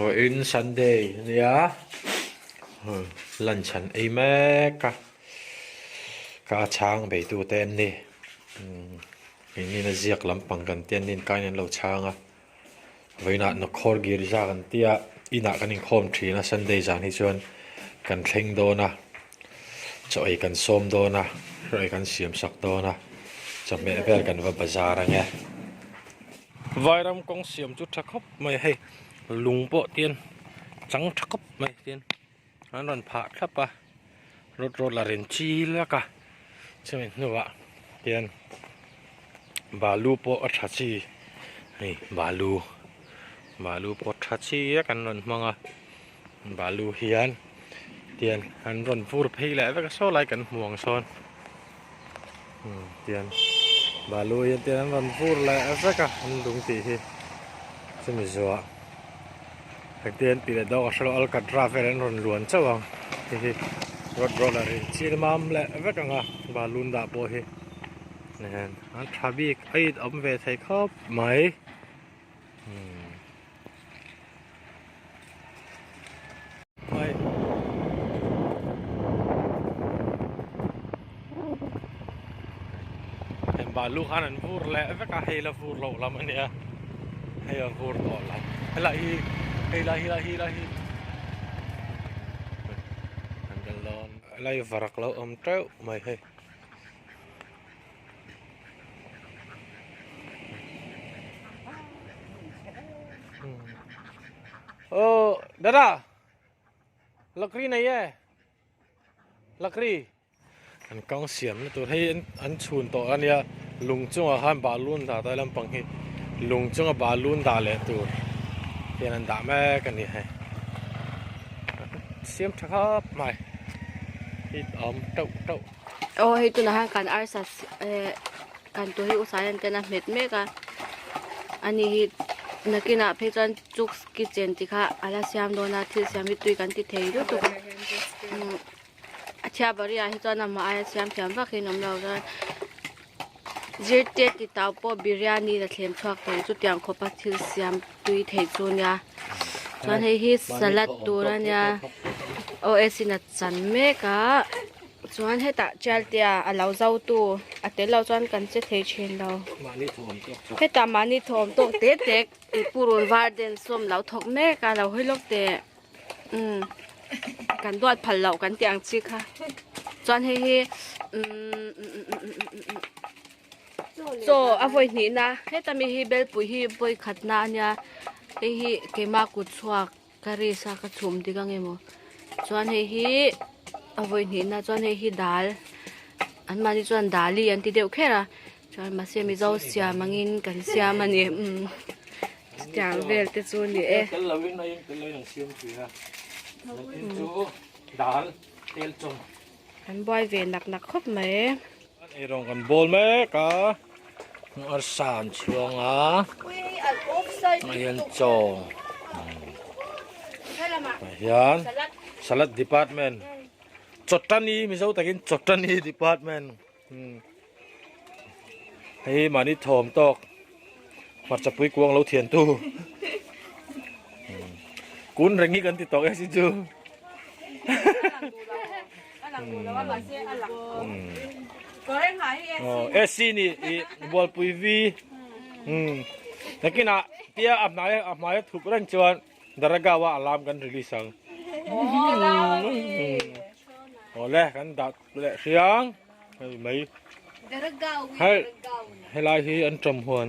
Vawiin Sunday a nia lunch an ei mek a ka chhang beitu te an ni engin a ziak lampang kan tia an inkaiin an lo chhang a vawiinah nawkhawr girja kan tia inah kan inkhawm thin a Sunday zan hi chuan kan thleng dawn a chaw ei kan sawm dawn a hruai kan siam sak dawn a chawhmeh vel kan va bazar ang e. Vairam kawng siam chu tha khawp mai hei lung pawh tian chang tha khawp mai tian an rawn phah thlap a road road la ren chi lak a chumi hnuah hian balu pawh a tha chi hei balu balu pawh tha chi vek an rawn hmang a balu hian tian an rawn vur phei leh vek a saw lai kan hmu ang sawn. Tian balu hian tian an rawn vur leh vek a an lung tih hi chumi zuah engtin an tih leh dawk a hrelo alkatra vel an rawn luan chauh ang hei hi road roller in chil mam leh vek ang a balun dah pawh hi nen an tha bik a in awm ve thei khawp mai. Balu khan an vur leh vek a hei la vur loh lam a nia hei a vur tawh lam helai hi hei lai hi lai hi lai hi an kal dawn helai varak lo awm teuh mai hei. Oh, dada. Lakri nei e. Lakri. An kang siam na tur hei an chhun tawh ania lung chungah khan balun dah ta lampang hi lung chunga balun dah leh tur hian an dah mek ani hei siam tha khawp mai hit awm teuh teuh. Aw hei tunah hian kan arsa eh kan tur hi usai an ten a hmet mek a ani hi nakinah phei chuan chooks kitchen tih kha a la siam dawn a thil siam hi tui kan ti thei lutuk a umm a chhia bari ah hi chuan amah aia siam thiam vak hi an awm lo chuan zirte ti tau pawh biryani la thlem chhuak thei chutiang khawpa thil siam tui thei chu ania chuan hei hi salad tur ania aw ac in a chan mek a. Chuan hetah Chaltea a lo zo tu a tel lo chuan kan che thei thin lo. Hetah mahni thawm tawk te te purun var den sawm lo thawk mek a lo hawi lawk teh umm kan duat phal loh kan tih ang chi kha. Chuan hei hi umm chaw a vawi hnih na heta mi hi belpui hi vawi khat na a nia hei hi keimah kut chhuak. Ka risk a ka chhum dik ang emaw chuan hei hi a vawi hnihna chuan hei hi dal an mahni chuan dali an ti deuh kher a chuan mahse mizo siam angin kan siam a ni umm chutiang vel te chu a ni e. An buai ve nak nak khawp mai. Eirawng kan bawl mek a arsa an chhuang a ah hian chaw ah hian salad department chawtani mizo takin chawtani department hei hi mahni thawm tawk hmarcha pui kuang lo thian tu kun reng hi kan ti tawk e si chu. SC ni i bualpui vi nakinah tia a hmai a hmai a thup reng chuan Daragawa alarm kan release ang awle kan dah leh hriang hei mai hei helai hi an tawm huan.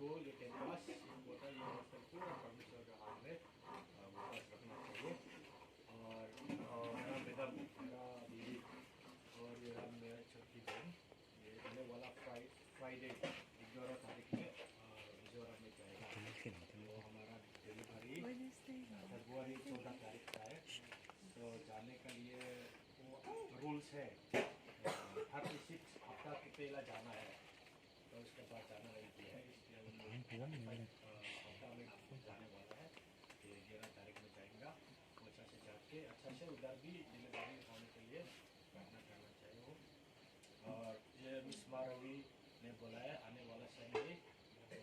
School ये campus hotel ये हॉस्टल पूरा परमेश्वर का हाथ में विश्वास रखना चाहिए। और मेरा मैडम, मेरा दीदी और ये मेरा छोटी बहन, ये आने वाला फ्राइडे 11 तारीख में मिजोरम में जाएगा। तो हमारा डिलीवरी फरवरी 14 तारीख का है। तो जाने के लिए वो रूल्स है, 36 हफ्ता के पहला जाना है, तो उसके बाद जाना नहीं दिया है, इसलिए हफ्ता में जाने वाला है। ये 11 तारीख में जाएगा। अच्छा से जाके अच्छा से उधर भी डिलीवरी होने के लिए प्रार्थना करना चाहिए वो। और ये मिस मारवी ने बोला है आने वाला संडे तो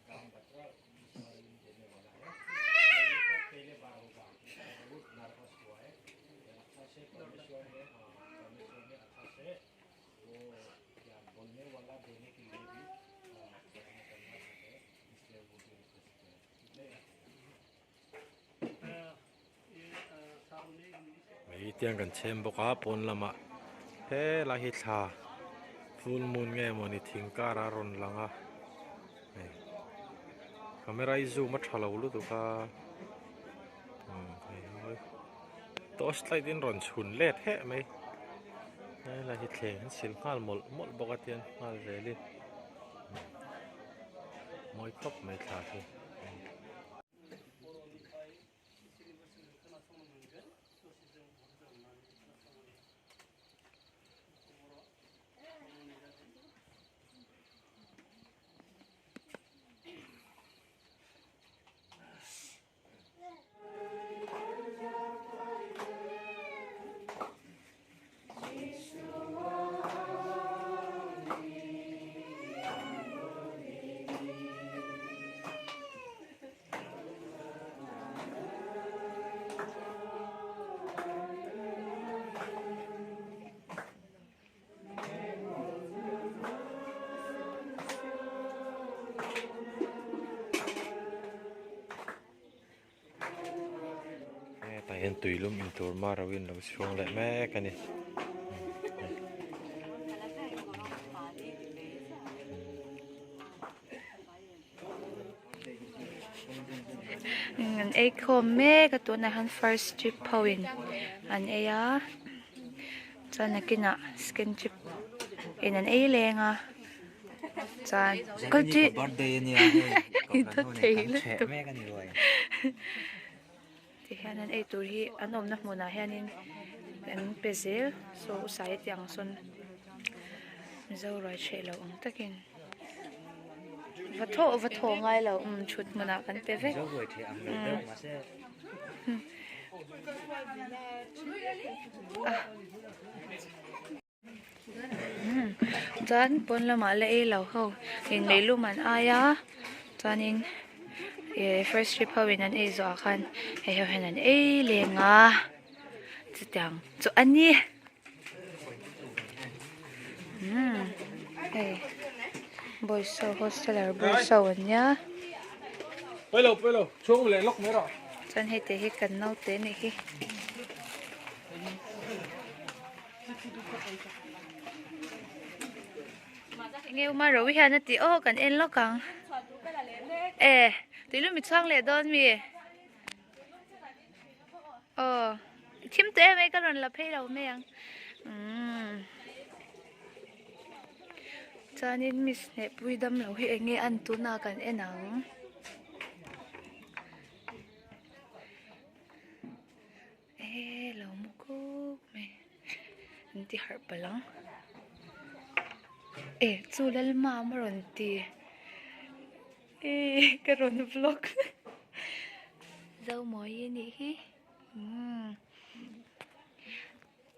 गाँव बत्रा मिस मारवी देने वाला है। ये तो पहले बार होगा, बहुत नर्वस हुआ है। अच्छा से परमेश्वर ने अच्छा से वो क्या बोलने वाला देने के लिए भी प्रार्थना करना है, इसलिए वो भी रिक्वेस्ट है। Mei tiang kan chem bawk a pawn lamah helai hi thla full moon nge mawni thing kar a rawn lang a, hei camera hi zoom a tha lo lutuk a, hei torch light in rawn chhun let heh mai, helai hi thleng an sil nghal mawlh mawlh bawk a tian nghal zelin mawi khawp mai thla hi. Hian tuilum intur marawin lo chhuang leh mek ani. An ei khawm mek a tunah hian first trip ho in an ei a chuan nakinah second trip in an ei leng a chuan Tihian an ei tur hi an awmna hmunah hianin an pe zel saw usai a tih ang sawn Mizo ruai hreh lo ang takin va thawh va thawh ngai lo umm thut hmunah kan pe vek Chuan pawn lamah la ei lo ho in meilum an ai a chuanin ih first trip ho in an ei zawh ah khan hei ho hian an ei leng a chutiang chu a ni umm hei boys ho hosteler boys ho an nia chuan hei te hi kan naute a nih hi. Enge uma ro hian a tih aw kan en lawk ang e tuilum i chhuang leh dawn mi aw thim teh em mai ka rawn la phei lo mai ang umm chuanin miss hnehpui dam lo hi enge an tuna kan en ang. E lo mu kuk mai an ti harh palh ang e chu lalmam a rawn ti e ka rawn vlog zomawi a nih hi umm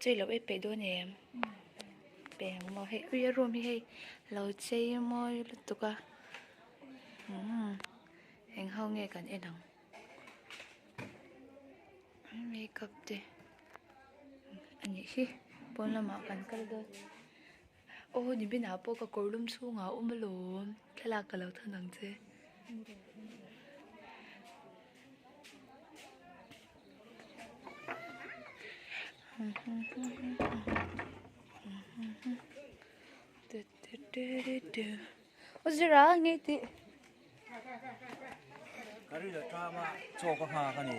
chei loh e peih dawn em pe ang maw hei ui a room hi hei lo chei mawi lutuk a umm eng ho nge kan en ang. Makeup te a nih hi pawn lamah kan kal dawn aw nibinah pawh ka kawr lum chhungah a awm alawm thlalak ka lo thawn ang che. U Zira nge tih. Ka ri lo ṭam a, chaw ka nghak a ni.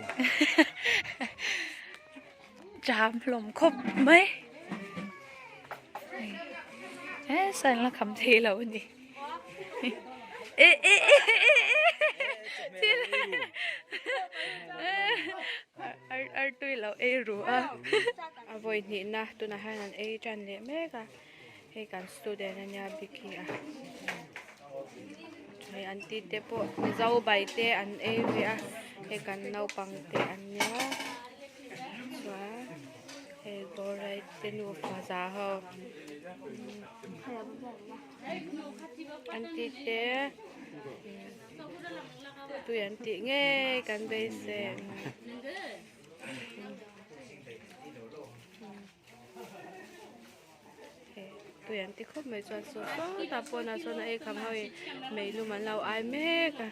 Ṭam hlawm khawp mai. He sain la kham thei lo a ni. E e e e e thil ar ar tui lo ei ru a. A vawi hnihna tunah hian an ei ṭan leh mek a. Hei kan student a nia bikhi a hei an ti te pawh mizo bai te an ei ve a hei kan naupang te an nia chuan hei gorai te nufa za ho an ti te tui an tih ngei kan beisei. Tui an ti khawp mai chuan saw sawtah pawnah chuan a ei kham ho in meilum an lo ai mek a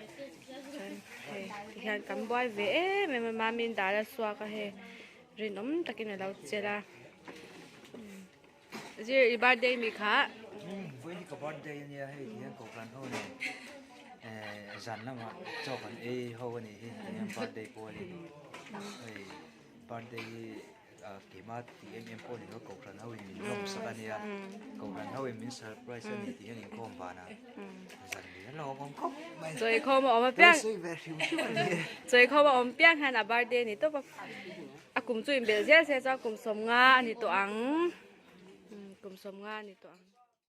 chuan hei tihian kan buai ve em em a mami'n dal a suak a hei rinawm takin a lo chelh a zir i birthday mi kha. Vawiin hi ka birthday ania hei tihian kohhran ho nen eh zan lamah chaw kan ei ho a nih hi tihian birthday pualin hei birthday hi. Keimah tih em em pawh ni lo Kohhran ho in min lawm sak a nia Kohhran ho in min surprise a ni tih hian inkhawm vanah zan ni a lawm awm khawp mai. Chawikhawm a awm apiang Sawi ve hrim hrim a ni e. Chawikhawm a awm piang hian a birthday ni tawp a a kum chu inbelh zel se chuan kum 50 a ni tawh ang kum 50 a ni tawh ang.